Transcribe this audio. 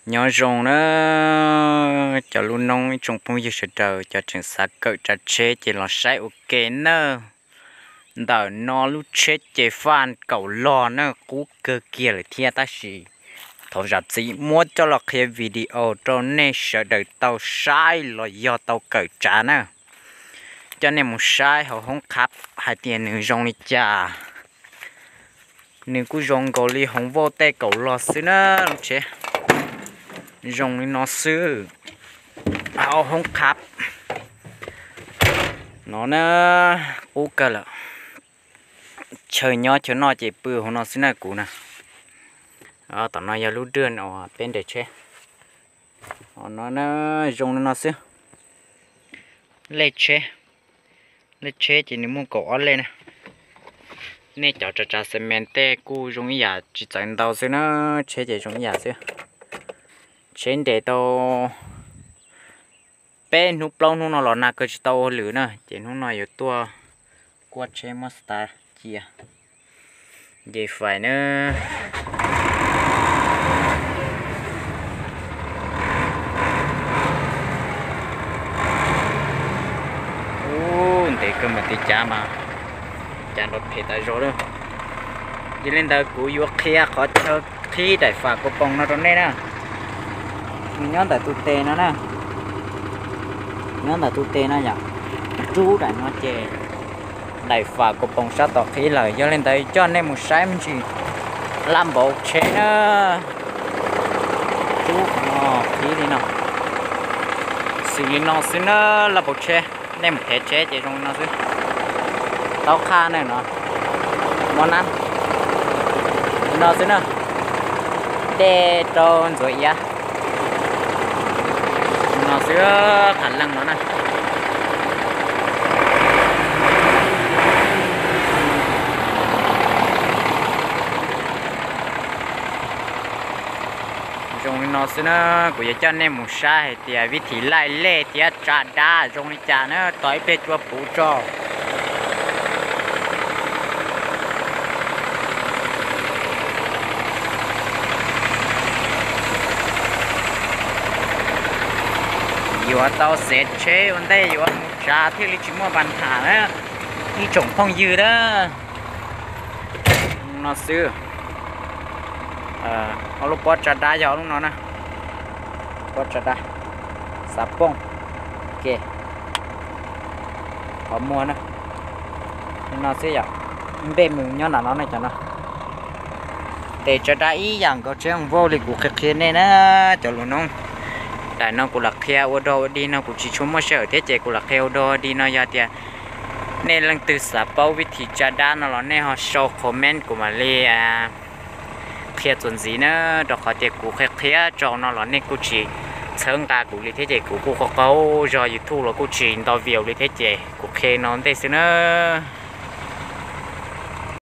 Nyob zoo na cov lub noob ib tsoom phooj ywg sawv daws, cov tseem xav kawm tsav tsheb ces los saib ua ke nawb. Ntawm no lub tsheb ces faj kaum log na, qub kawg kiag lawm thiab, tab sis thov zam txim muab coj los qhia video rau nej sawv daws tau saib los yog tau kawm tsav na. Coj nej mus saib hauv hoob qhab hais tias nws zoo li cas. Nws kuj zoo nkaus li hoov vauj tej kaum log xwb na, lub tsheb zoo li no xwb. Hauv hoob qhab no na, qub kawg lawm. Chaw nyob chaw noj ces pw hauv no xwb na kuv na. Tom no yog lub dwj uas peb nres tsheb. No zoo li no xwb. Lej tsheb, lej tsheb ces nws muaj kaum ob lej na. Nej cov tsav tsav xe mes tej kuj zoo ib yam tsis txawv ntau xwb na, tsheb ces zoo ib yam xwb. Tsheb nres tau peb hnub plaub hnub no los nag kawg tsis tau ua lwm na, ces hnub no yuav tuaj kuaj tsheb muab start cia nce fais na. Ub, ntev kawg mas tiv cav mas, cav nrov phem tas zog lawm. Yog li ntawd kuv yuav qhia qhov chaw qhib daim fam kaus poom no rau nej na. Nws nyob ntawm tus tes no na, nyob ntawm tus tes no yom. Rub daim no ces daim fam kaus poom sab tom qhib lawm. Yog li ntawd coj nej mus saib me ntsis laj npaum tsheb na. Rub qhov no qhib li no, xws li no xwb na, laj npaum tsheb. Nej mus thev tsheb ces zoo li no xwb. Taub qhaj na no, muab nab li no xwb na, dej rau ntxuav iav li no xwb, qham leej no na. Zoo li no xwb na, kuv yuav coj nej mus saib hais tias vib thim laij lej thiab tsa dab zoo li cas na, tos ib pliag cua puv tso. Yuav tau xev tsheb ua ntej yuav mus tsav thiaj li tsis muaj pas nham na, ib tsoom phooj ywg na. No xwb. Ob lub pob tsa dab yog ob lub no na. Pob tsa dab, xav pooj, ke, qhov muag na. No xwb yom, npej mus nyob nram no ne cov no. Tes tsa dab ib yam nkaus tsheb vauj li kuv qhia qhia nej na cov lus noob. Daim no kuv lam qhia ua dog ua dig no kuv tsis tshua muaj sij hawm thiab ces kuv lam qhia ua dog ua dig no, yog tias nej leej twg xav paub vib thim tsa dab no los nej ho sau comment kuv mam li qhia txuas ntxiv na, rau qhov tias kuv qhia qhia tso no los nej kuj tsis txhawb nqa kuv li thiab ces kuv kuj qaug qaug zog, YouTube los kuj tsis nto view li thiab ces kuv qhia no ntej xwb na.